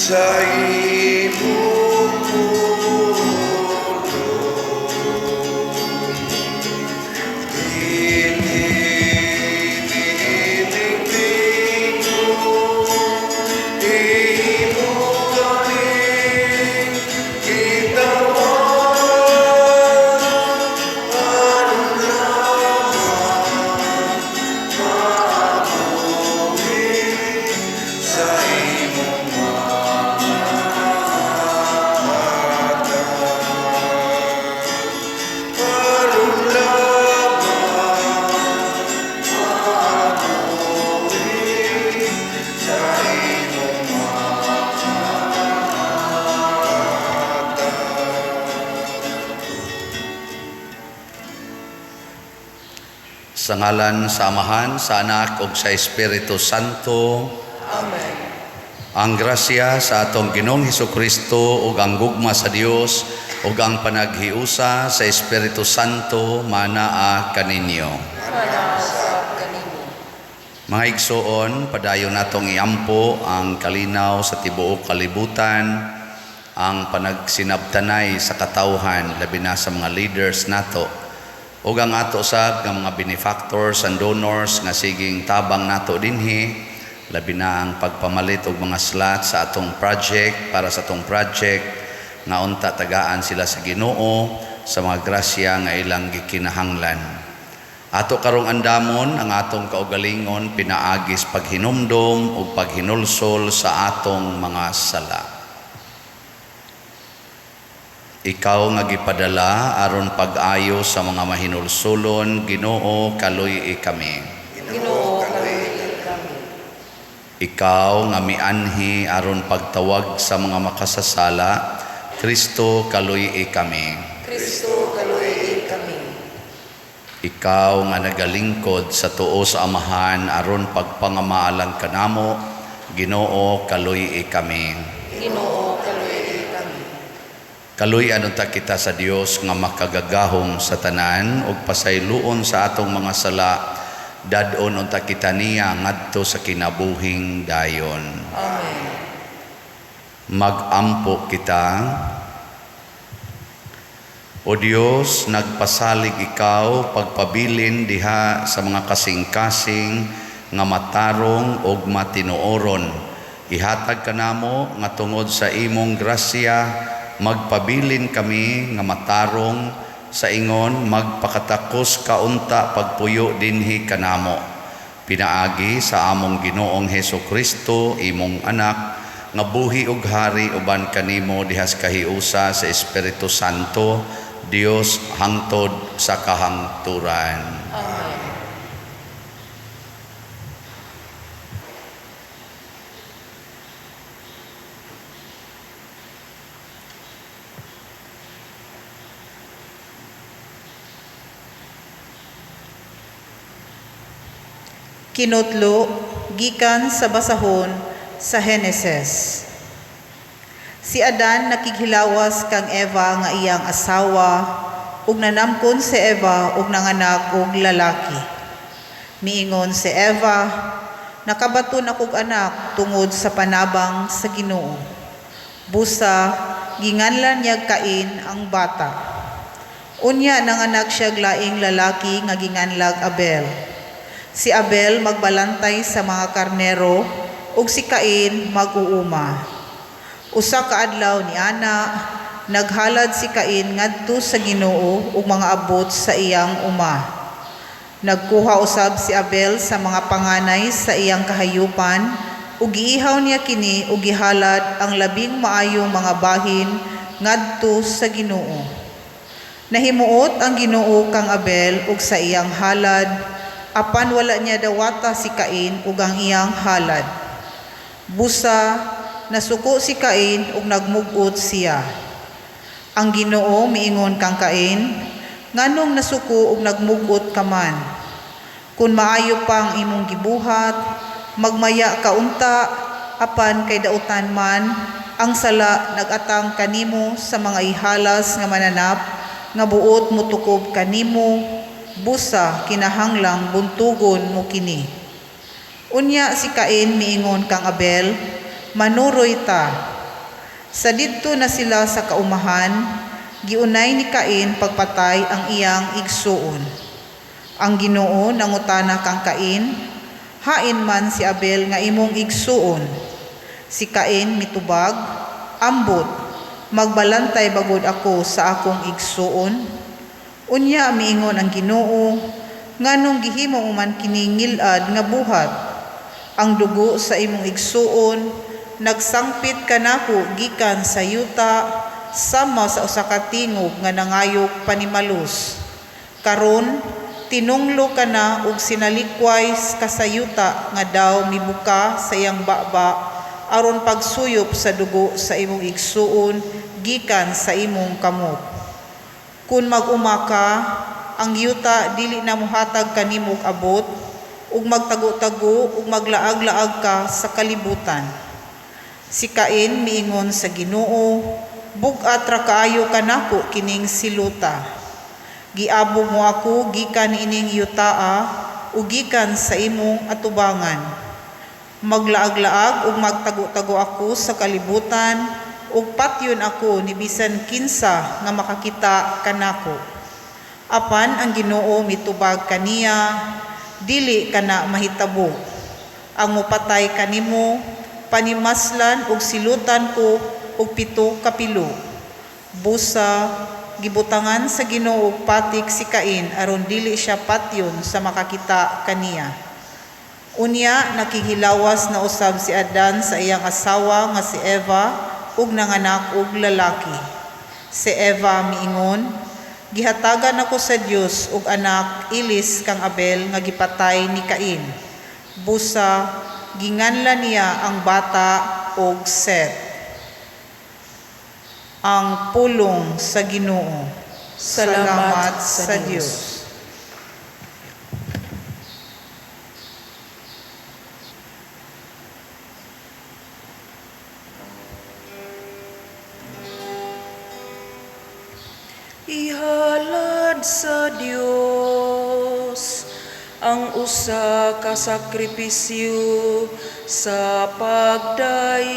Sa imong pulong. Dili ko imo kami gitawag aron lamang maabuhi sa imong mga mata, aron lamang maabuhi sa imong mga mata. Sa ngalan sa Amahan, sa Anak ug sa Espiritu Santo. Amen. Ang grasya sa atong Ginoong Hesukristo ug ang gugma sa Dios ug ang panaghiusa sa Espiritu Santo manaa kaninyo. Manaa usab kanimo. Mga igsoon, padayon natong iampo ang kalinaw sa tibuok kalibutan, ang panagsinabtanay sa katawhan, labi na sa mga leaders nato, ug ang ato sab nga mga benefactors and donors nga siging tabang nato dinhi, labi na ang pagpamalit og mga slot sa atong project, para sa atong project nga unta tagaan sila sa Ginoo sa mga grasya nga ilang gikinahanglan. Ato karong andamon ang atong kaugalingon pinaagis paghinumdom ug paghinulsol sa atong mga sala. Ikaw nga gipadala aron pag-ayo sa mga mahinulsolon, Ginoo, kaluy-i kami. Ginoo, kaluy-i kami. Ikaw nga mianhi aron pagtawag sa mga makasasala, Kristo, kaluy-i kami. Kristo, kaluy-i kami. Ikaw nga nagalingkod sa tuo sa Amahan aron pagpangamaalang kanamo, Ginoo, kaluy-i kami. Ginoo, kaluy-i kami. Kaluy-an unta kita sa Dios nga makagagahom sa tanan ug pasayloon sa atong mga sala, dad-on unta kita niya ngadto sa kinabuhing dayon. Amen. Magampo kita. O Dios, nagpasalig ikaw pagpabilin diha sa mga kasing-kasing nga matarong ug matinuoron. Ihatag kanamo nga tungod sa imong grasya magpabilin kami nga matarong sa ingon magpakatakos kaunta pagpuyo dinhi kanamo. Pinaagi sa among Ginoong Heso Kristo, imong anak, nga buhi ug hari uban kanimo dihas kahiusa sa Espiritu Santo, Dios hangtod sa kahangturan. Amen. Kinutlo gikan sa basahon sa Heneses. Si Adan nakighilawas kang Eva nga iyang asawa ug nanamkon si Eva ug nanganak og lalaki. Miingon si Eva, "Nakabaton akog anak tungod sa panabang sa Ginoo." Busa ginganlan niya Cain ang bata. Unya nanganak siya laing lalaki nga ginganlag Abel. Si Abel magbalantay sa mga karnero ug si Cain mag-uuma. Usa ka adlaw ni ana, naghalad si Cain ngadto sa Ginoo ug mga abot sa iyang uma. Nagkuha usab si Abel sa mga panganay sa iyang kahayupan ug giihaw niya kini ug gihalad ang labing maayong mga bahin ngadto sa Ginoo. Nahimuot ang Ginoo kang Abel ug sa iyang halad, apan wala niya dawata si Cain ug ang iyang halad. Busa nasuko si Cain ug nagmug-ot siya. Ang Ginoo miingon kang Cain, "Nganong nasuko ug nagmug-ot ka man? Kun maayo pa ang imong gibuhat, magmaya ka unta, apan kay dautan man ang sala nagatang kanimo sa mga ihalas nga mananap nga buot motukob kanimo, busa kinahanglang buntugon mo kini." Unya si Cain miingon kang Abel, "Manuroy ta." Sa didto na sila sa kaumahan, giunay ni Cain pagpatay ang iyang igsuon. Ang Ginoo nangutana kang Cain, "Hain man si Abel nga imong igsuon?" Si Cain mitubag, "Ambot, magbalantay ba gud ako sa akong igsuon?" Unya miingon ang Ginoo, "Nganong gihimo mo man kini ngilad nga buhat? Ang dugo sa imong igsuon nagsangpit kanako gikan sa yuta sama sa usa ka tingog nga nangayog panimalus. Karon tinunglo ka na og sinalikway ka sa yuta nga daw mibuka sa iyang baba aron pagsuyop sa dugo sa imong igsuon gikan sa imong kamot. Kun mag-uma ka, ang yuta dili na mohatag kanimo og abot, ug magtago-tago ug maglaag-laag ka sa kalibutan." Si Cain miingon sa Ginoo, "Bug-at ra kaayo kanako kining siluta. Giabog mo ako gikan ining yutaa ug gikan sa imong atubangan. Maglaag-laag ug magtago-tago ako sa kalibutan ug patyon ako ni bisan kinsa nga makakita kanako." Apan ang Ginoo mitubag kaniya, "Dili kana mahitabo. Ang mopatay kanimo panimaslan og silutan ko og 7 ka pilo." Busa gibutangan sa Ginoo og patik si Cain aron dili siya patyon sa makakita kaniya. Unya nakighilawas na usab si Adan sa iyang asawa nga si Eva ug nanganak og lalaki. Si Eva miingon, "Gihatagan ako sa Dios og anak ilis kang Abel nga gipatay ni Cain." Busa ginganlan niya ang bata og Set. Ang pulong sa Ginoo. Salamat sa Dios. Ihalad sa Dios ang usa ka sakripisyo sa pagdaig.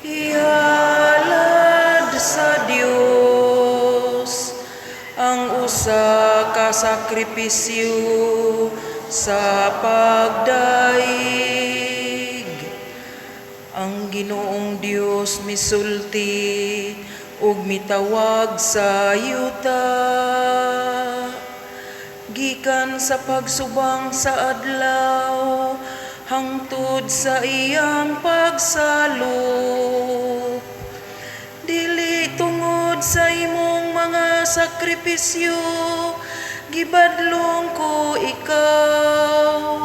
Ihalad sa Dios ang usa ka sakripisyo sa pagdaig. Ang Ginoong Dios misulti ug mitawag sa yuta gikan sa pagsubang sa adlaw hangtod sa iyang pagsalop. Dili tungod sa imong mga sakripisyo gibadlong ko ikaw,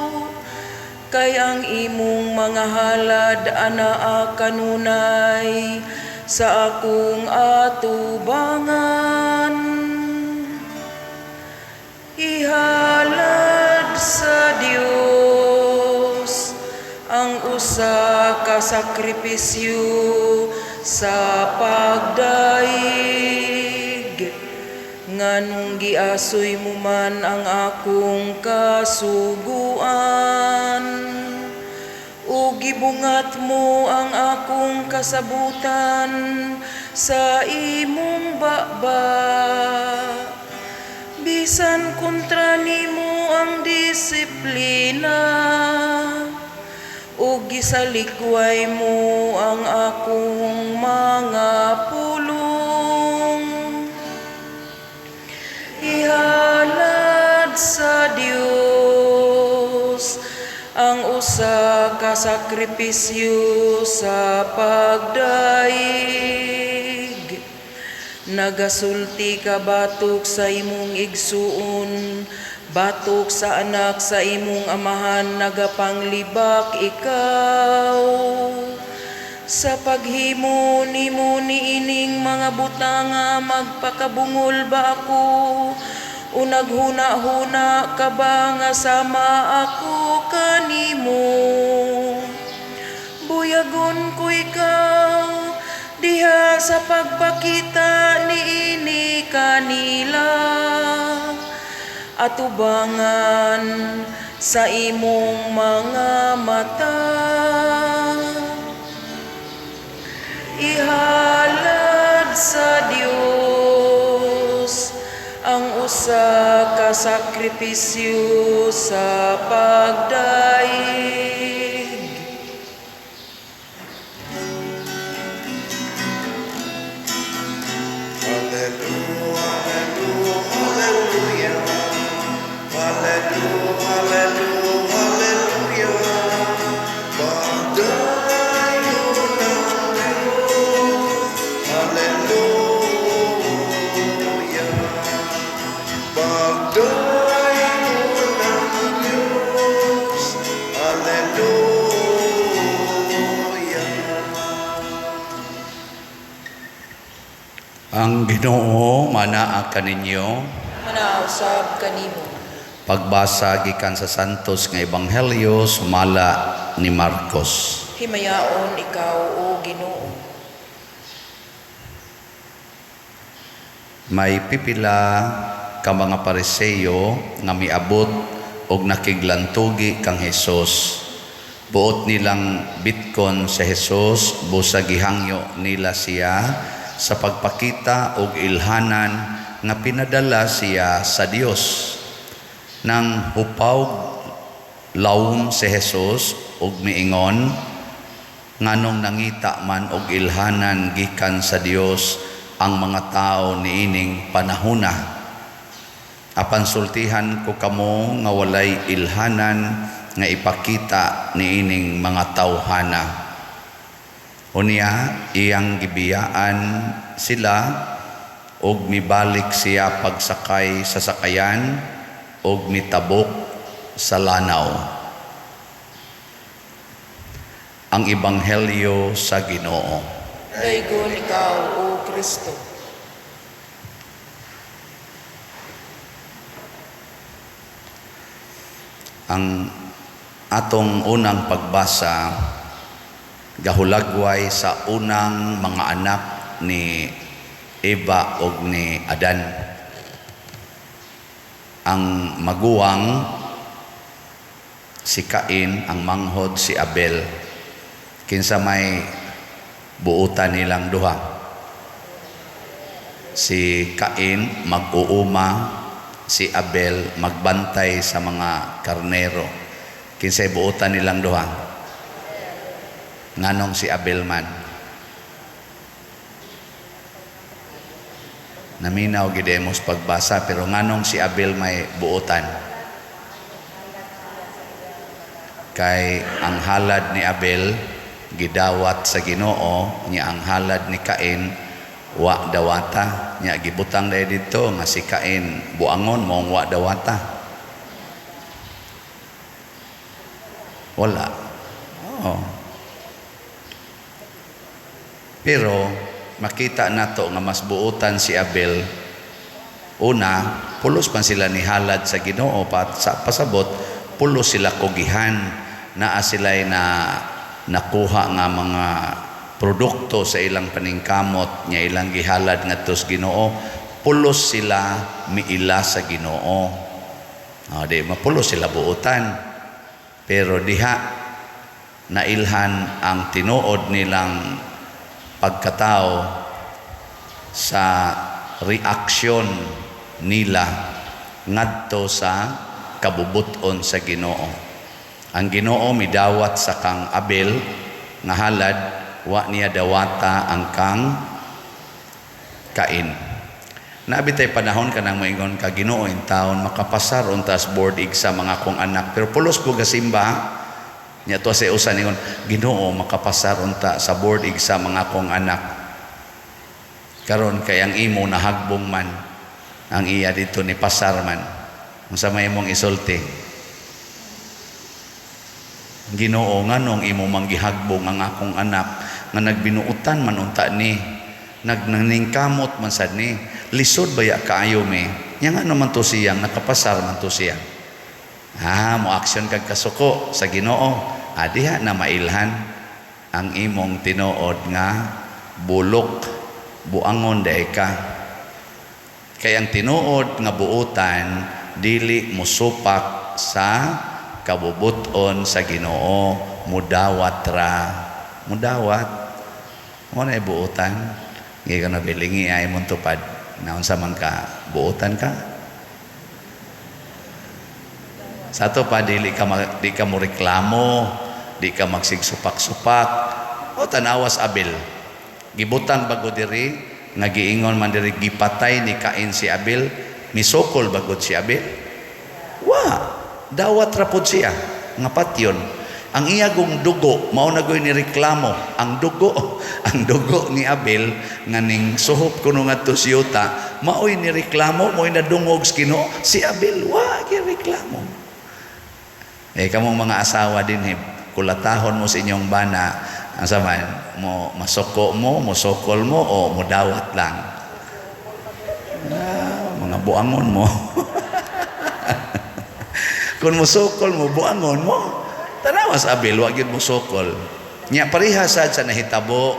kay ang imong mga halad anaa kanunay sa akong atubangan. Ihalad sa Dios ang usa ka sakripisyo sa pagdaig. Nganong giasoy mo man ang akong kasuguan, ug gibungat mo ang akong kasabutan sa imong baba. Bisan kontra nimo ang disiplina, ug gisalikway mo ang akong mga pulong. Ihalad sa Dios ang usa ka sakripisyo sa pagdaig. Nagasulti ka batok sa imong igsuon, batok sa anak sa imong amahan, nagapanglibak ikaw. Sa paghimo nimo niining mga butanga, magpakabungol ba ako? O naghuna-huna ka ba nga sama ako kanimo? Buyagon ko ikaw diha sa pagpakita niini kanila, atubangan sa imong mga mata. Ihalad sa Dios ang usa ka sakripisyo sa pagdayeg. Hallelujah, hallelujah, hallelujah, hallelujah, hallelujah. Pagdayon ang Diyos, hallelujah. Pagdayon ang Diyos, hallelujah. Ang Ginoo manaa kaninyo. Manaa usab kanimo. Pagbasa gikan sa Santos nga Ebanghelyo sumala ni Marcos. Himayaon ikaw, o Ginoo. May pipila ka mga Pariseo nga miabot og nakiglantugi kang Hesus. Buot nilang bitkon sa Hesus, busa gihangyo nila siya sa pagpakita og ilhanan nga pinadala siya sa Dios. Nang hupaw lawom si Hesus og miingon, nganong nangita man og ilhanan gikan sa Dios ang mga tao niining panahuna. Apan sultihan ko kamo nga walay ilhanan nga ipakita niining mga tawhana. Unya iyang gibiyaan sila og mibalik siya pagsakay sa sakayan og mitabok sa lanaw. Ang Ebanghelyo sa Ginoo. Daygon ikaw, O Kristo. Ang atong unang pagbasa gahulagway sa unang mga anak ni Eva og ni Adan. Ang maguwang si Cain, ang manghod si Abel. Kinsa may buutan nilang duha? Si Cain mag-uuma, si Abel magbantay sa mga karnero. Kinsay buutan nilang duha? Nganong si Abel man? Naminaw gid mo sa pagbasa, pero nganong si Abel may buutan? Kay ang halad ni Abel gidawat sa Ginoo, nya ang halad ni Cain wa dawata. Nya gibutang dahil dito nga si Cain buangon maong wa dawata. Wala. Oo. Pero makita nato nga mas buutan si Abel. Una, pulos man sila ni halad sa Ginoo pat sa pasabot, pulos sila kugihan. Naa sila'y na nakuha nga mga produkto sa ilang paningkamot nya ilang gihalad ngadto sa Ginoo, pulos sila miila sa Ginoo. O, di mapulos sila buutan. Pero diha nailhan ang tinuod nilang pagkatao sa reaksyon nila ngadto sa kabubuton sa Ginoo. Ang Ginoo midawat sa kang Abel nga halad, wa niya dawata ang kang Cain. Nabi tay panahon kanang moingon ka Ginoo in town makapasar untas board exam mga akong anak, pero pulos po gasimba nya to sa usan ingon Ginoo makapasar unta sa board exam mga akong anak. Karon kay ang imo nahagbong man ang iya dito ni pasar man, unsa may imong isulti? Ginoo, nganong imo manggihagbong ang akong anak nga nagbinuutan man unta ni, nagnaningkamot man sad ni, lisod baya kaayo mi, nya nga naman to siyang nakapasar man to siya. Mo action kag kasuko sa Ginoo. Diha na mailhan ang imong tinuod nga bulok, buangon dae ka. Kay ang tinuod nga buutan dili mosupak sa kabubuton sa Ginoo, mudawat ra, mudawat. Mo na buutan. Ngiga na bilingi ay mong tupad. Naunsa man ka, buutan ka. Sa ato pa, dili ka, di ka mo reklamo, di ka magsigsupak-supak. O tanawas Abel. Gibutang bago diri, nga giingon man diri gipatay ni Cain si Abel, misukol bagod si Abel. Wa, dawat ra pod siya nga patyon. Ang iyagong dugo mao na goy ni reklamo. Ang dugo ni Abel nga ning suhop kuno ngadto sa yuta, maoy ni reklamo, maoy nadungog sa Ginoo. Si Abel wa reklamo. Eh kamong mga asawa din eh, kulatahon mo sa inyong bana, ang saman, mo masuko mo, mosokol mo o modawat lang. Ah, mga buangon mo. Kung mosokol mo, buangon mo. Tanawas Abel, wa gyud mosokol. Nya pareha sad sa nahitabo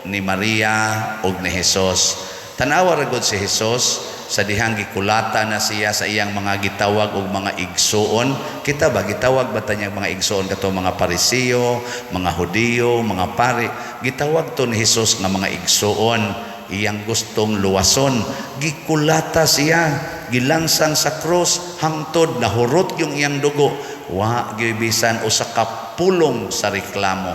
ni Maria ug ni Jesus. Tanawa ra gud si Jesus sa dihang gikulata na siya sa iyang mga gitawag og mga igsuon. Kita ba gitawag ba ta niyang mga igsuon kato mga Parisiyo, mga Hudiyo, mga pari? Gitawag to ni Jesus nga mga igsuon, iyang gustong luwason. Gikulata siya, gilansang sa krus hangtod nahurot yung iyang dugo. Wa gyud bisan usa ka pulong sa reklamo.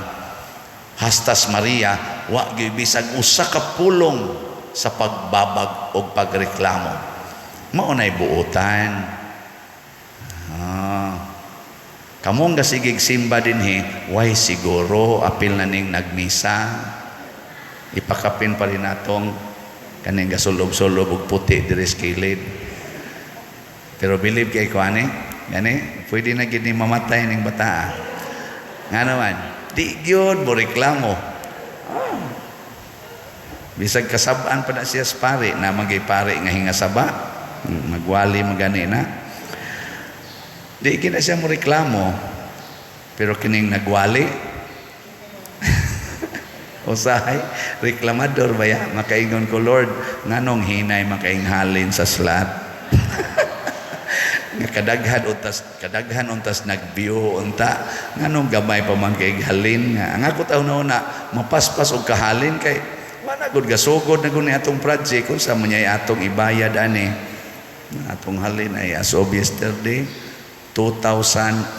Hastas Maria, wa gyud bisan usa ka pulong sa pagbabag o pagreklamo. Mao nay buutan. Ah. Kamong gasigig simba dinhi, way siguro apil na ning nagmisa. Ipakapin pa rin natong kaning gasulob-sulob og puti diri sa kilid. Pero believe kay ko ani, gani, pwede na gid ni mamatay ning bata. Nga naman, di gyud mo reklamo. Ah. Bisag kasab-an pa na siya sa pare, na magay pare nga hingasaba, magwali magani na. Di kina siya mo reklamo, pero kining nagwali, usahay, reklamador ba ya? Makaingon ko, "Lord, nganong hinay makainghalin sa slot?" Nga kadaghan untas nag-view unta, nganong gamay pa man kay halin? Nga ang ako taon na mapaspas og kahalin kay wala gud gasugod na gud ni atong project. Kung sa man niya atong ibayad ani, atong halin ay as of yesterday 2,539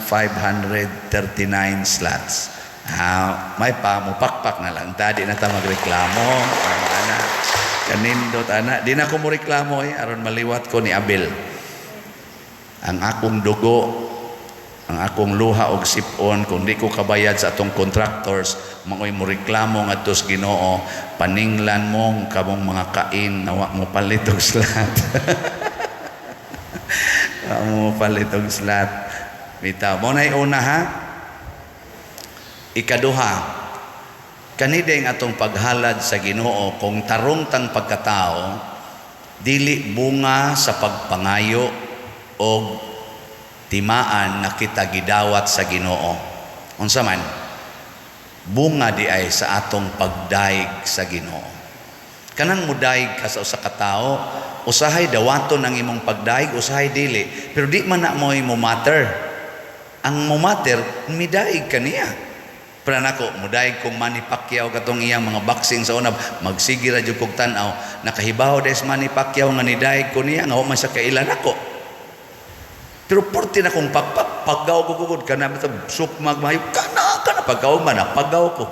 slots. Ah, may pa mupakpak na lang ta, di na ta magreklamo. Ah, ana kanindot ana, di na ko mo reklamo eh, aron maliwat ko ni Abel. Ang akong dugo, ang akong luha og sipon, kung di ko kabayad sa atong contractors, maoy mo reklamo ngadto sa Ginoo, "Paninglan mong kamong mga kain nawa mo palit og slot." Wa mo palit og slot. Bitaw mo nay una ha. Ikaduha, kanideng atong paghalad sa Ginoo, kung tarong tang pagkatao, dili bunga sa pagpangayo og timaan nga kita gidawat sa Ginoo. Unsa man? Bunga di ay sa atong pagdaig sa Ginoo. Kanang mudaig ka sa usa ka tawo, usahay dawaton ang imong pagdaig, usahay dili. Pero di man na mo'y mo matter. Ang mo matter, midaig ka niya. Pero nako, mudaig kong Manny Pacquiao katong iyang mga boxing sa una, magsige ra jud kog tan-aw. Nakahibaw des Manny Pacquiao nga nidaig ko niya, nga wa man siya kailan ako. Pero porti na kong pakpak, pagaw ko gugod, kana bitaw sukmag mayo, kana kana pagaw man, pagaw ko.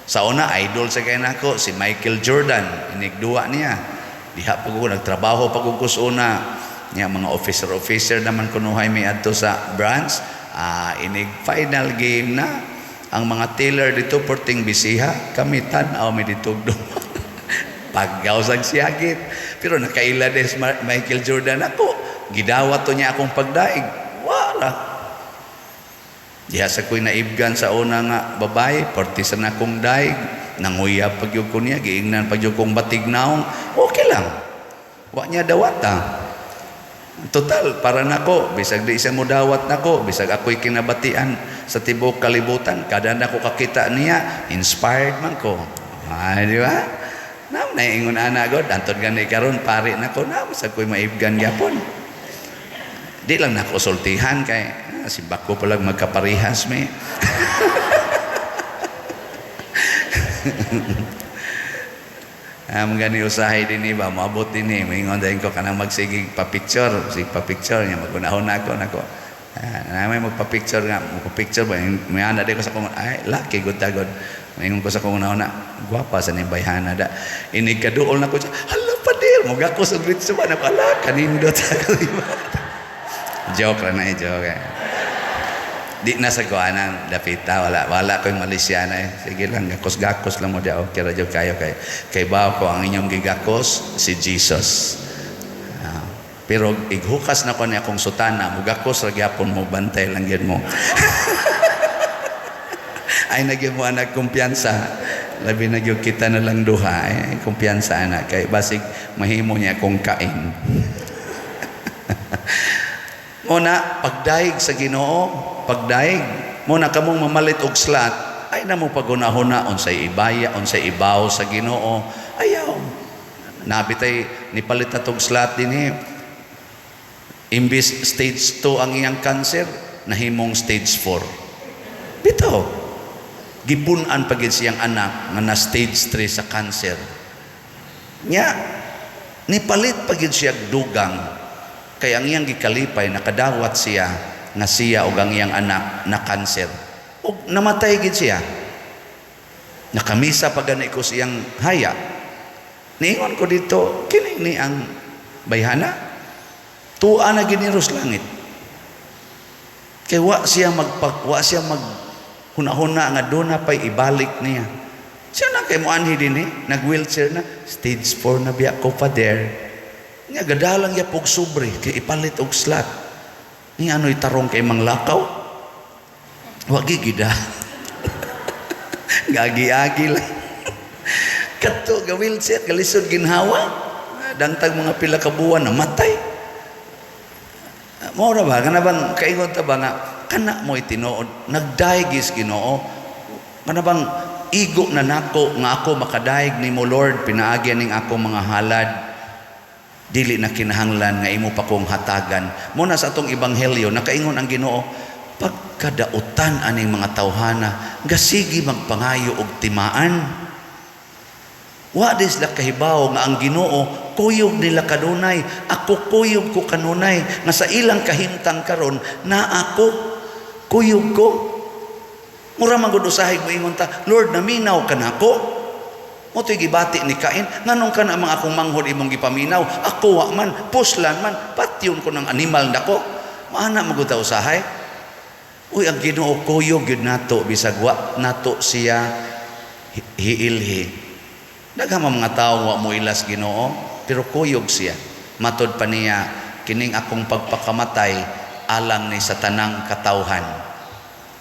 Sa una, idol sa kay nako si Michael Jordan, inigduwa niya. Diha pa ko nagtrabaho pa ko sa una. Niya mga officer-officer naman kunuhay mi adto sa branch. Ah, inig final game na ang mga teller dito porting bisiha, kami tan-aw mi dito. Paggaw sa siyagit. Pero nakaila des Michael Jordan ako. Gidawat to niya akong pagdaig. Wala. Diha sa ko'y naibgan sa una nga babae, porti sa nakong daig, nanguya pag ko niya, giingnan pag kong batig naong, okay lang. Wa niya dawata. Total, para nako, bisag di siya mudawat nako, bisag ako'y kinabatian sa tibuok kalibutan, kada nako kakita niya, inspired man ko. Ay, di ba? Nam naingon ana god, antod gani karon pare nako na, bisag ko'y maibgan gyapon. Di lang nako sultihan kay ah, si Bako palag magkaparehas mi. Am gani usahay din ba moabot din eh. Moingon dayon ko kanang magsigig pa-picture, sig pa-picture niya magunahon ako nako. Ah, na may magpa-picture nga, magpa-picture ba may ana di ko sa kong ay laki gud tagod. Moingon ko sa kong una, gwapa sa ni bayhana da. Inig kaduol na ko siya, hala pader, mugakos og ritso ba nako ala kanindot sa Joke ra na eh, joke. Eh. Di na sa kuanan, dapita, wala, wala ko yung Malaysia na eh. Sige lang, gakos-gakos lang mo diya. Okay, radyo kayo. Kay, kay bao ko, ang inyong gigakos, si Jesus. Ah, pero ighukas na ko niya akong sutana, mugakos ra gyapon mo, bantay lang gyud mo. Ay nagyan mo anak kumpiyansa. Labi na gyud kita na lang duha eh, kumpiyansa ana kay basig mahimo niya akong kain. Muna, pagdaig sa Ginoo, pagdaig. Muna kamong mamalit og slot, ay na mo pagunahuna unsay ibaya, unsay ibaw sa Ginoo. Ayaw. Nabitay nipalit na tog slot dinhi. Imbis stage 2 ang iyang cancer, nahimong stage 4. Bitaw. Gibun-an pa gid siyang anak nga na stage 3 sa cancer. Nya, nipalit pa gid siya dugang kay ang iyang gikalipay nakadawat siya nga siya og ang iyang anak na cancer. Og namatay gid siya. Nakamisa pa gani ko siyang haya. Niingon ko dito, kini ni ang bayhana. Tua na giniros langit. Kay wa siya magpag wa siya mag hunahuna nga duna pay ibalik niya. Siya na kay moanhi din eh, nag wheelchair na, stage 4 na biya ko pa there. Nga gadalang ya pog sobre kay ipalit og slot. Ni ano'y tarong kay manglakaw? Wa gigida. Gagi-agi lang. Kadto ga wheelchair galisod ginhawa. Dangtag mga pila ka buwan namatay. Mao ra ba kana bang kaingon ta ba nga kana mo'y tinuod nagdaigis Ginoo kana bang igo na nako nga ako makadaig nimo Lord pinaagi ning ako mga halad dili na kinahanglan nga imo pa kong hatagan. Muna sa atong ebanghelyo nakaingon ang Ginoo pagkadautan aning mga tawhana gasigi magpangayo og timaan. Wa di sila kahibaw nga ang Ginoo kuyog nila kanunay, ako kuyog ko kanunay nga sa ilang kahimtang karon na ako kuyog ko. Mura man gud usahay moingon ta, Lord naminaw ka nako. Mo to'y gibati ni Cain, nganong kana mga akong manghod imong gipaminaw, ako wa man, puslan man, patyon ko ng animal nako. Maana man gud ta usahay. Uy, ang Ginoo kuyog gyud nato bisag wa nato siya hiilhi. Daghan man mga tawo wa mo ilas Ginoo, pero kuyog siya. Matod pa niya kining akong pagpakamatay alang ni sa tanang katawhan.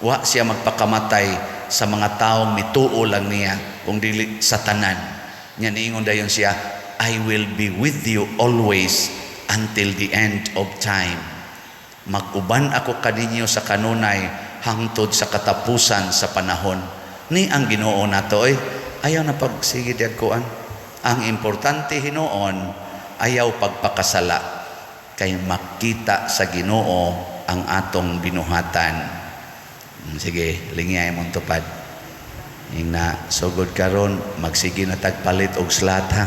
Wa siya magpakamatay sa mga taong mituo lang niya kung dili sa tanan. Nya niingon dayon siya, I will be with you always until the end of time. Mag-uban ako kaninyo sa kanunay hangtod sa katapusan sa panahon. Ni ang Ginoo nato oy, ayaw na pagsige diagkuan. Ang importante hinuon, ayaw pagpakasala kay makita sa Ginoo ang atong binuhatan. Sige, lingiyay mong tupad. Ing na sugod karon magsige na tagpalit og slot ha.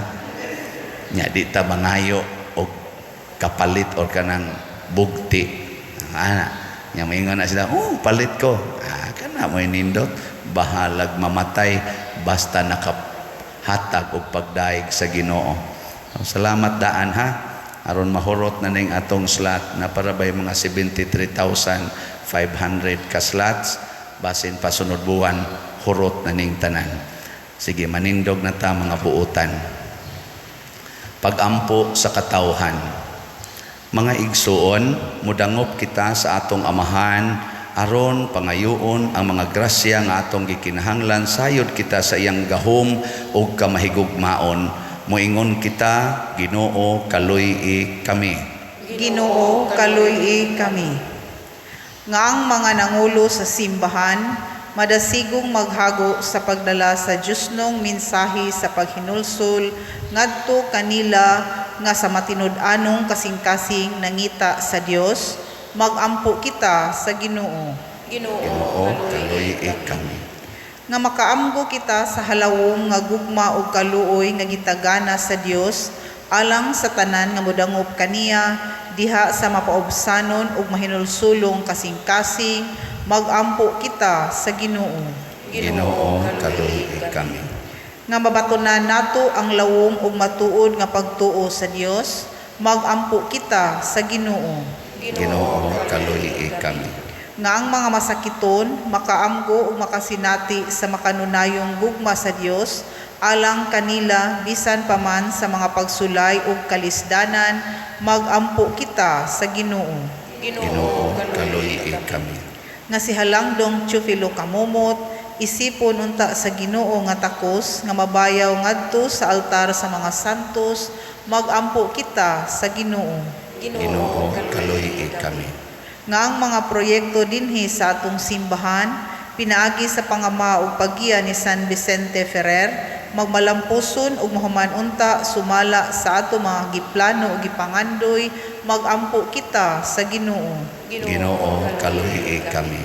Nya di ta mangayo og kapalit or kanang bugti. Ana, nya moingon na sila, "Oh, palit ko." Ah, kana mo nindot, bahalag mamatay basta nakahatag og pagdaig sa Ginoo. Salamat daan ha. Aron mahurot na ning atong slot na para bay mga 73,500 ka slots basin pa sunod buwan hurot na ning tanan. Sige, manindog na ta mga buutan. Pagampo sa katawhan. Mga igsuon, mudangop kita sa atong amahan aron pangayoon ang mga grasya nga atong gikinahanglan sayod kita sa iyang gahom ug kamahigugmaon. Moingon kita, Ginoo, kaluy-i kami. Ginoo, kaluy-i kami. Nga ang mga nangulo sa simbahan, madasigong maghago sa pagdala sa Diyosnong mensahe sa paghinulsol ngadto kanila nga sa matinud-anong kasing-kasing nangita sa Dios, magampo kita sa Ginoo. Ginoo, Ginoo, kaluy-i kami. Nga makaamgo kita sa halawom nga gugma ug kaluoy nga gitagana sa Dios alang sa tanan nga modangop kaniya diha sa mapaubsanon ug mahinulsulong kasing-kasing, magampo kita sa Ginoo. Ginoo, kaluoyi kami. Nga mabatunan nato ang lawom ug matuod nga pagtuo sa Dios, magampo kita sa Ginoo. Ginoo, kaluoyi kami. Nga ang mga masakiton makaamgo ug makasinati sa makanunayong gugma sa Dios alang kanila bisan pa man sa mga pagsulay ug kalisdanan, magampo kita sa Ginoo. Ginoo, kaluoyi kami. Nga si Halangdong Teofilo Camomot isipon unta sa Ginoo nga takos nga mabayaw ngadto sa altar sa mga santos, magampo kita sa Ginoo. Ginoo, kaluoyi kami. Nga ang mga proyekto dinhi sa atong simbahan pinaagi sa pangama ug paggiya ni San Vicente Ferrer magmalampuson ug mahuman unta sumala sa ato mga giplano ug gipangandoy, magampo kita sa Ginoo. Ginoo, kaluoyi kami.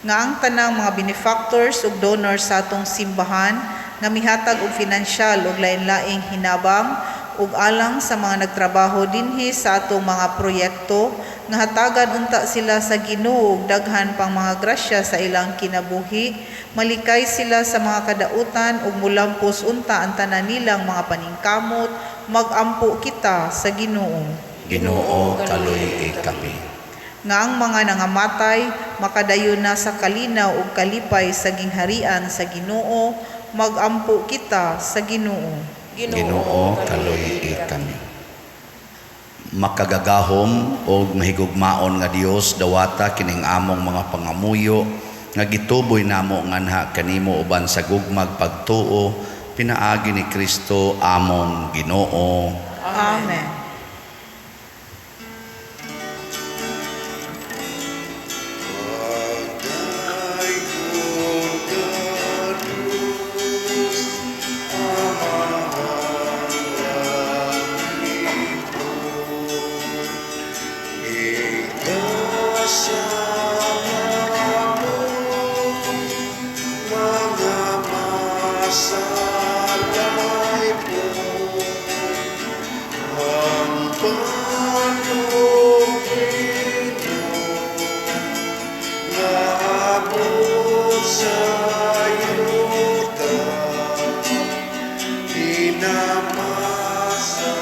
Nga ang tanang mga benefactors ug donors sa atong simbahan nga mihatag og finansyal ug lain-laing hinabang ug alang sa mga nagtrabaho dinhi sa atong mga proyekto, nga hatagan unta sila sa Ginoo og daghan pang mga grasya sa ilang kinabuhi, malikay sila sa mga kadautan ug mulampos unta ang tanan nilang mga paningkamot, magampo kita sa Ginoo. Ginoo, kaluoyi kami. Nga ang mga nangamatay makadayon na sa kalinaw ug kalipay sa gingharian sa Ginoo, magampo kita sa Ginoo. Ginoo, kaluoyi kami. Makagagahom og mahigugmaon nga Dios, dawata kining among mga pangamuyo nga gituboy namo nganha kanimo uban sa gugmag pagtuo pinaagi ni Kristo among Ginoo. Amen. Pagdaygon kanus, Amahan langitnon, Iglesia mo, mga masalay po, ang panlupino, nga abot sa yuta, Dinamasa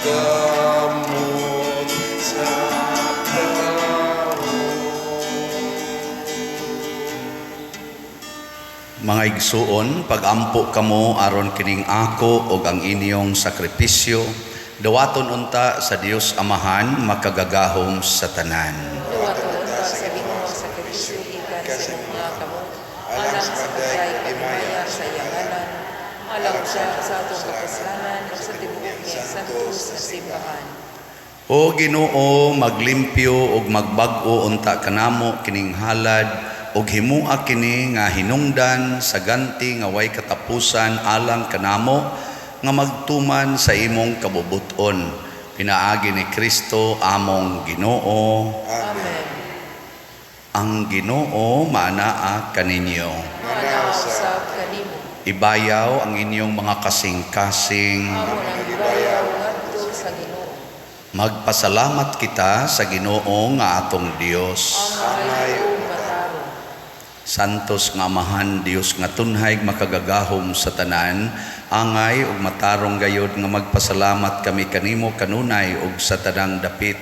gamot sa tao. Mga igsuon, pagampo kamo aron kining ako og ang inyong sakripisyo, dawaton unta sa Dios Amahan makagagahom sa tanan. Dawaton unta sa Ginoo ang sakripisyo gikan sa imong mga kamot, alang sa pagdayeg paghimaya sa iyang ngalan, alang usab sa atong kapuslanan ug sa tibuok niyang santos nga simbahan. O Ginoo, maglimpyo ug magbag-o unta kanamo kining halad ug himua kini nga hinungdan sa ganti nga way katapusan alang kanamo nga magtuman sa imong kabubut-on pinaagi ni Kristo among Ginoo. Amen. Ang Ginoo maanaa kaninyo. Maanaa usab kanimo. Ibayaw ang inyong mga kasing-kasing. Amo nang gibayaw ngadto sa Ginoo. Magpasalamat kita sa Ginoo nga atong Dios. Angay ug matarong. Santos nga Amahan, Dios nga tunhay makagagahom sa tanan, angay ug matarong gayod nga magpasalamat kami kanimo kanunay ug sa tanang dapit.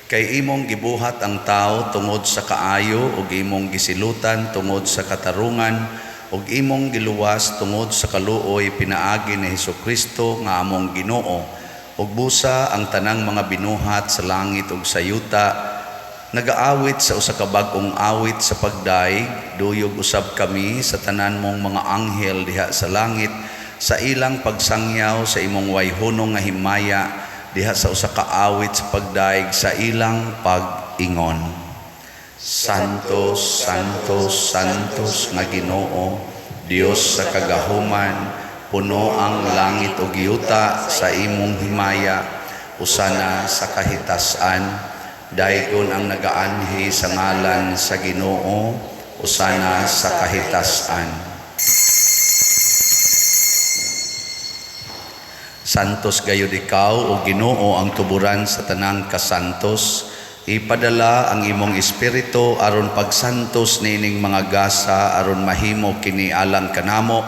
Kay imong gibuhat ang tao tungod sa kaayo ug imong gisilutan tungod sa katarungan ug imong giluwas tungod sa kaluoy pinaagi ni Hesukristo nga among Ginoo. Ug busa ang tanang mga binuhat sa langit ug sa yuta nagaawit sa usa ka bag-ong awit sa pagdayeg, duyog usab kami sa tanan mong mga anghel diha sa langit sa ilang pagsangyaw sa imong wayhunong nga himaya diha sa usa ka awit sa pagdayeg sa ilang pag-ingon. Santo, Santo, Santos nga Ginoo, Dios sa kagahuman, puno ang langit ug yuta sa imong himaya, usana sa kahitasan. Daygon ang nagaanhi sa ngalan sa Ginoo, Usana sa kahitasan. Santos gayud ikaw o Ginoo, ang tuburan sa tanang kasantos. Ipadala ang imong espiritu aron pagsantos niining mga gasa, aron mahimo kini alang kanamo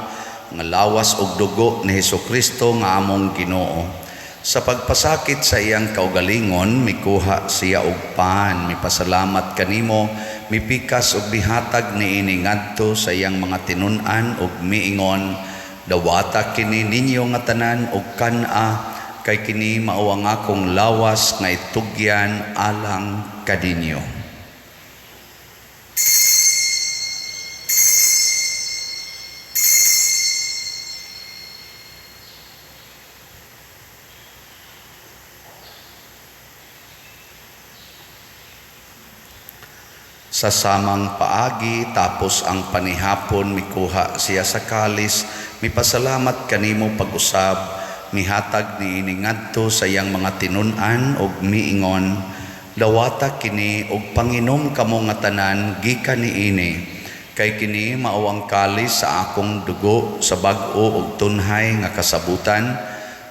nga lawas ug dugo ni Hesukristo nga among Ginoo. Sa pagpasakit sa iyang kaugalingon, mikuha siya og pan, mipasalamat kanimo, mipikas ug mihatag niini ngadto sa iyang mga tinun-an ug miingon: "Dawata kini ninyo nga tanan ug kan-a, kay kini mao ang akong lawas nga itugyan alang kaninyo." Sa samang paagi, tapos ang panihapon, mikuha siya sa kalis, mipasalamat kanimo pag-usab, mihatag niini ngadto sa iyang mga tinun-an ug miingon: "Dawata kini ug panginom kamo nga tanan gikan niini, kay kini mao ang kalis sa akong dugo sa bag-o ug tunhay nga kasabutan,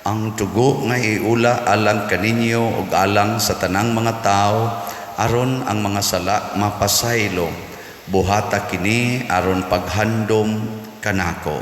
ang dugo nga iula alang kaninyo ug alang sa tanang mga tawo, aron ang mga sala mapasaylo. Buhata kini aron paghandom kanako."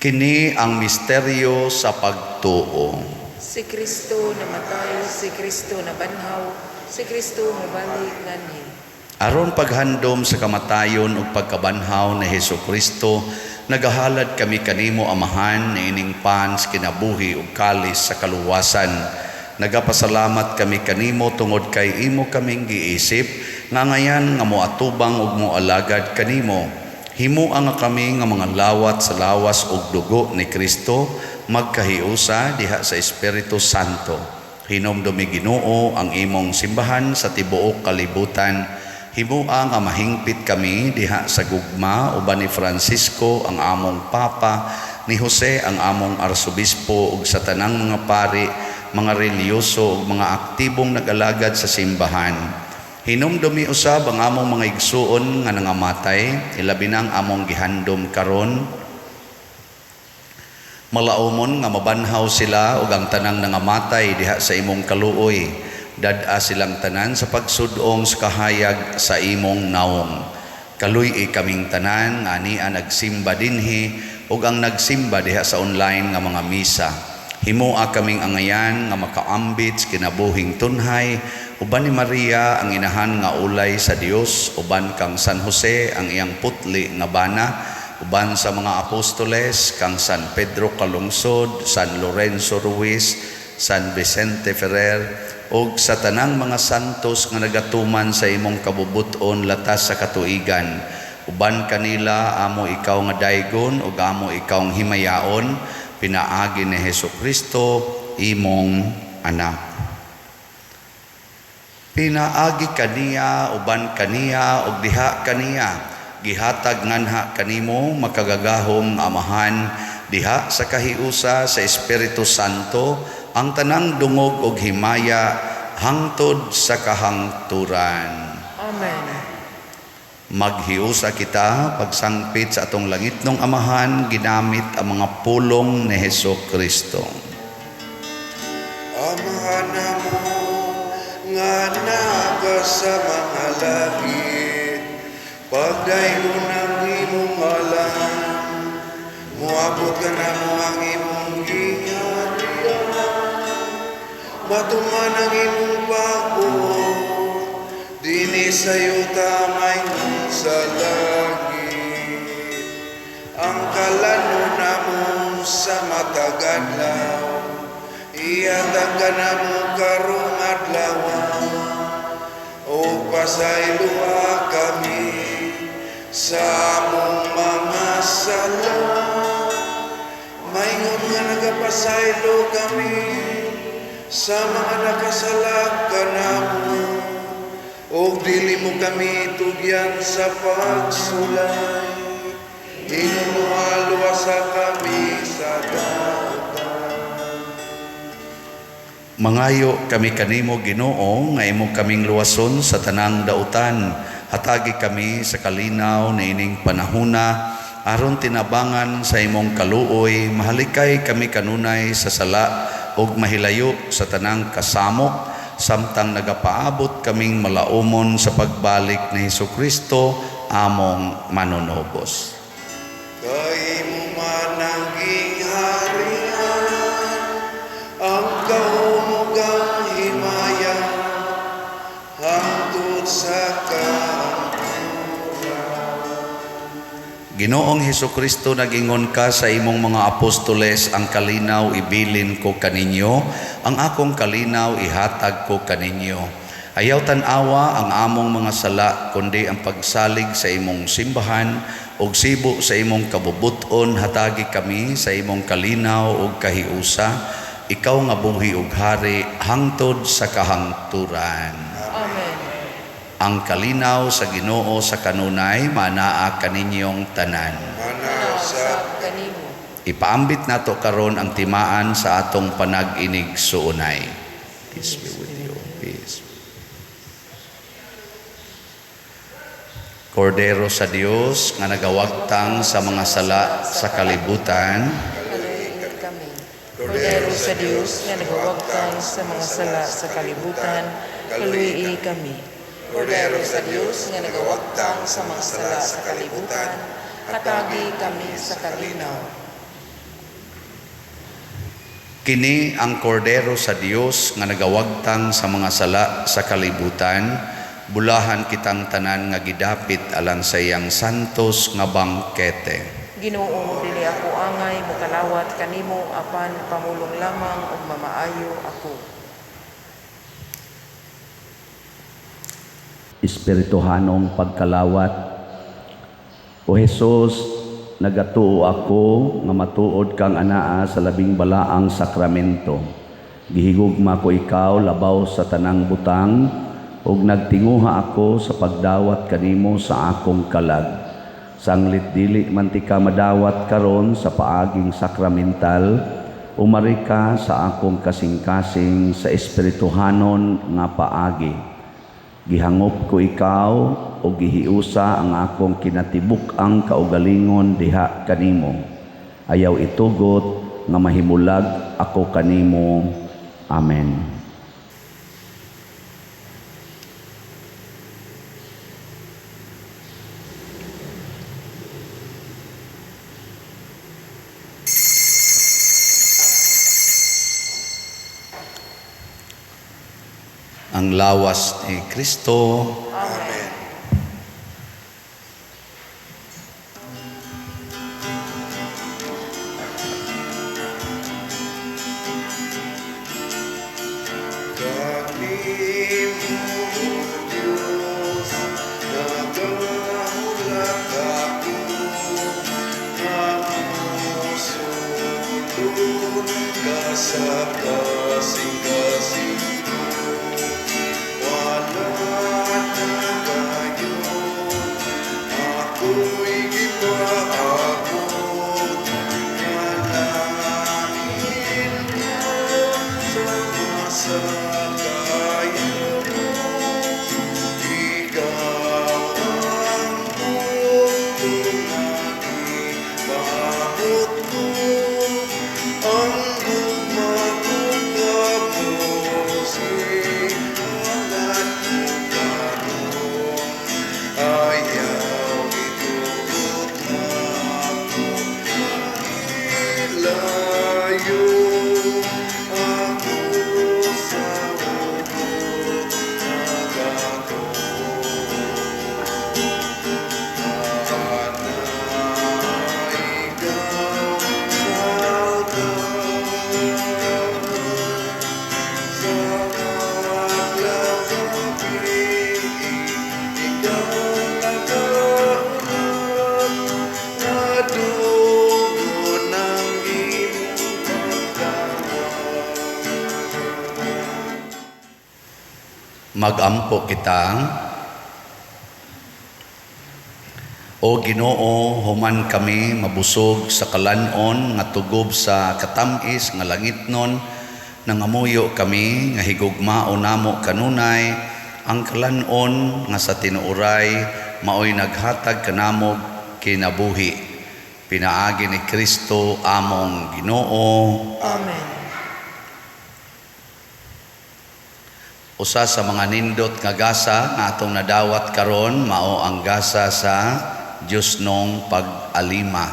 Kini ang misteryo sa pagtuo. Si Kristo namatay, si Kristo nabanhaw, si Kristo mobalik nganhi. Aron paghandom sa kamatayon ug pagkabanhaw ni Hesukristo, nagahalad kami kanimo, Amahan, niining pan sa kinabuhi ug kalis sa kaluwasan. Nagapasalamat kami kanimo tungod kay imo kaming giisip nga ngayan nga moatubang ug moalagad kanimo. Himoa nga kami nga mga lawat sa lawas ug dugo ni Kristo magkahiusa diha sa Espiritu Santo. Hinumdumi, Ginoo, ang imong simbahan sa tibuok kalibutan. Himoa nga mahingpit kami diha sa gugma uban ni Francisco ang among Papa, ni Jose ang among Arsobispo, ug sa tanang mga pari, mga relihiyoso ug mga aktibong nag-alagad sa simbahan. Hinumdumi usab ang among mga igsuon nga nangamatay, ilabi na ang among gihandom karon. Malaumon nga mabanhaw sila ug ang tanang nangamatay diha sa imong kaluoy. Dad-a silang tanan sa pagsudong sa kahayag sa imong nawong. Kaluy-i kaming tanan nga ania nagsimba dinhi ug ang nagsimba diha sa online nga mga misa. Himoa kaming angayan nga makaambit sa kinabuhing tunhay uban ni Maria ang inahan nga ulay sa Dios, uban kang San Jose ang iyang putli nga bana, uban sa mga apostoles kang San Pedro Calungsod, San Lorenzo Ruiz, San Vicente Ferrer, ug sa tanang mga santos nga nagatuman sa imong kabubuton latas sa katuigan. Uban kanila amo ikaw nga daygon ug amo ikaw nga himayaon, pinaagi ni Hesukristo imong anak. Pinaagi kaniya, uban kaniya, ug diha kaniya, gihatag nganha kanimo makagagahom nga Amahan diha sa kahiusa sa Espiritu Santo ang tanang dungog ug himaya hangtod sa kahangturan. Amen. Maghiusa kita pagsangpit sa atong langitnong Amahan ginamit ang mga pulong ni Hesukristo. Amahan namo nga naa sa mga langit, pagdaygon ang imong ngalan, moabot kanamo ang imong gingharian, matuman ang imong pagbuot, dinhi sa yuta maingon sa langit. Ang kalanon namo sa matag adlaw, ihatag kanamo karong adlaw, ug pasayloa kami sa among mga sala, maingon nga nagapasaylo kami sa mga nakasala kanamo. Ug dili mo kami tugyan sa pagsulay, Hinuluha-luwasa kami sa dautan. Mangayo kami kanimo, Ginoo, nga imo kaming luwason sa tanang dautan. Hatagi kami sa kalinaw niining panahuna aron tinabangan sa imong kaluoy mahalikay kami kanunay sa sala ug mahilayo sa tanang kasamok samtang nagapaabot kaming malaumon sa pagbalik ni Hesukristo among manunubos. Kay imo man ang gingharian, ang gahom ug ang himaya, hangtod sa kahangturan. Ginoong Hesukristo, nagingon ka sa imong mga apostoles, "Ang kalinaw ibilin ko kaninyo, ang akong kalinaw ihatag ko kaninyo." Ayaw tan-awa ang among mga sala, kundi ang pagsalig sa imong simbahan, ug sibo sa imong kabubut-on hatagi kami sa imong kalinaw ug kahiusa, ikaw nga buhi ug hari hangtod sa kahangturan. Amen. Ang kalinaw sa Ginoo sa kanunay manaa kaninyong tanan. Manaa Usab kanimo. Ipaambit nato karon ang timaan sa atong panag-inig-suunay. Peace be with you. Peace. Kordero sa Dios nga nagawagtang sa mga sala sa kalibutan, Kaluoyi kami. Kordero sa Dios nga nagawagtang sa mga sala sa kalibutan, kaluoyi kami. Kordero sa Dios nga nagawagtang sa mga sala sa kalibutan, hatagi kami sa kalinaw. Kini ang Kordero sa Dios nga nagawagtang sa mga sala sa kalibutan, bulahan kitang tanan nga gidapit alang sa iyang santos nga bangkete. Ginoo, dili ako angay mokalawat kanimo apan pamulong lamang ug mamaayo ako. Espirituhanong pagkalawat. O Hesus, nagatuo ako nga matuod kang anaa sa labing balaang sakramento. Gihigugma ko ikaw labaw sa tanang butang ug nagtinguha ako sa pagdawat kanimo sa akong kalag. Sanglit dili man tika madawat karon sa paaging sakramental, umari ka sa akong kasing-kasing sa espirituhanon nga paagi. Gihangop ko ikaw o gihiusa ang akong kinatibuk-ang kaugalingon diha kanimo. Ayaw itugot nga mahimulag ako kanimo. Amen. Ang lawas ni Kristo. Amen. Kanimo, Diyos, nagahulat ako, nga mosulod ka sa kasing-kasing ko. Wala na Magampo kita. O Ginoo, human kami mabusog sa kalanon nga tugob sa katamis nga langitnon, nangamuyo kami nga higugmao namo kanunay ang kalanon nga sa tinuoray maoy naghatag kanamo kinabuhi. Pinaagi ni Kristo among Ginoo. Amen. Usa sa mga nindot nga gasa nga atong nadawat karon mao ang gasa sa Diosnong pag-alima,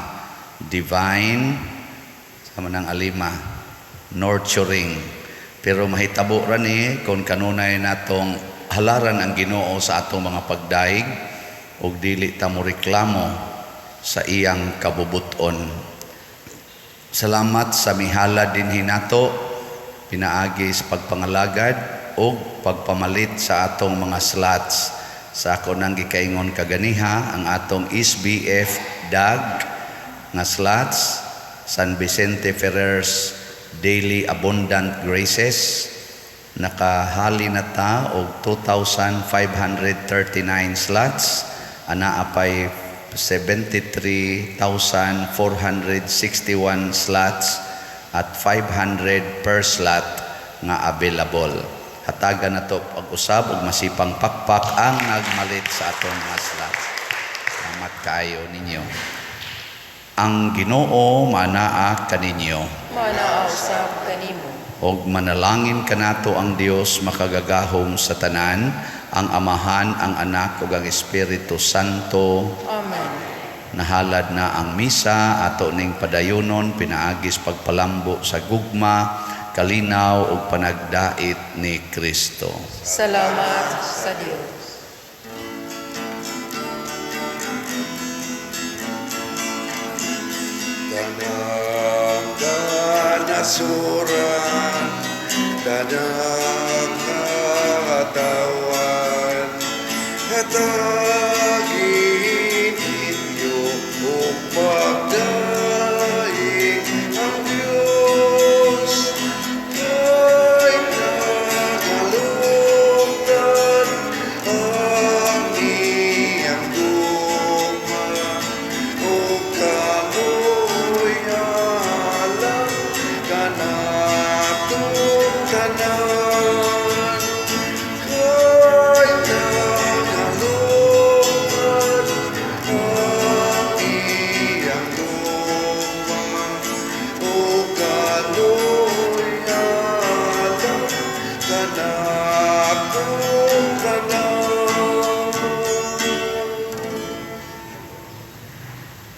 divine sa manang alima, nurturing. Pero mahitabo ra ni kung kanunay natong halaran ang Ginoo sa atong mga pagdaig ug dili ta mo reklamo sa iyang kabubuton. Salamat sa mihala dinhi nato pinaagi sa pagpangalagad og pagpamalit sa atong mga slots. Sa ako nang gikaingon kaganiha ang atong SBF DAG nga slots, San Vicente Ferrer's Daily Abundant Graces, nakahali na ta og 2,539 slots, anaa pay 73,461 slots at 500 per slot nga available. Hatagan na to pag-usab og masipang pakpak ang nagmalit sa atong mga slots. Salamat kaayo ninyo. Ang Ginoo manaa kaninyo. Manaa usab kanimo. Og manalangin kanato ang Dios makagagahom sa tanan, ang Amahan, ang Anak ug ang Espiritu Santo. Amen. Nahalad na ang misa ato ning padayonon pinaagis pagpalambo sa gugma, kalinaw ug panagdait ni Kristo. Salamat sa Dios. Tanang kanasuran, tanang katawan, hatagin ninyo og pagdaig ang Diyos. Kay nagalugdan ang iyang gugma, ug kamoy alang kanatong tanan. Kay nagalugdan ang iyang gugma, ug kamoy alang kanatong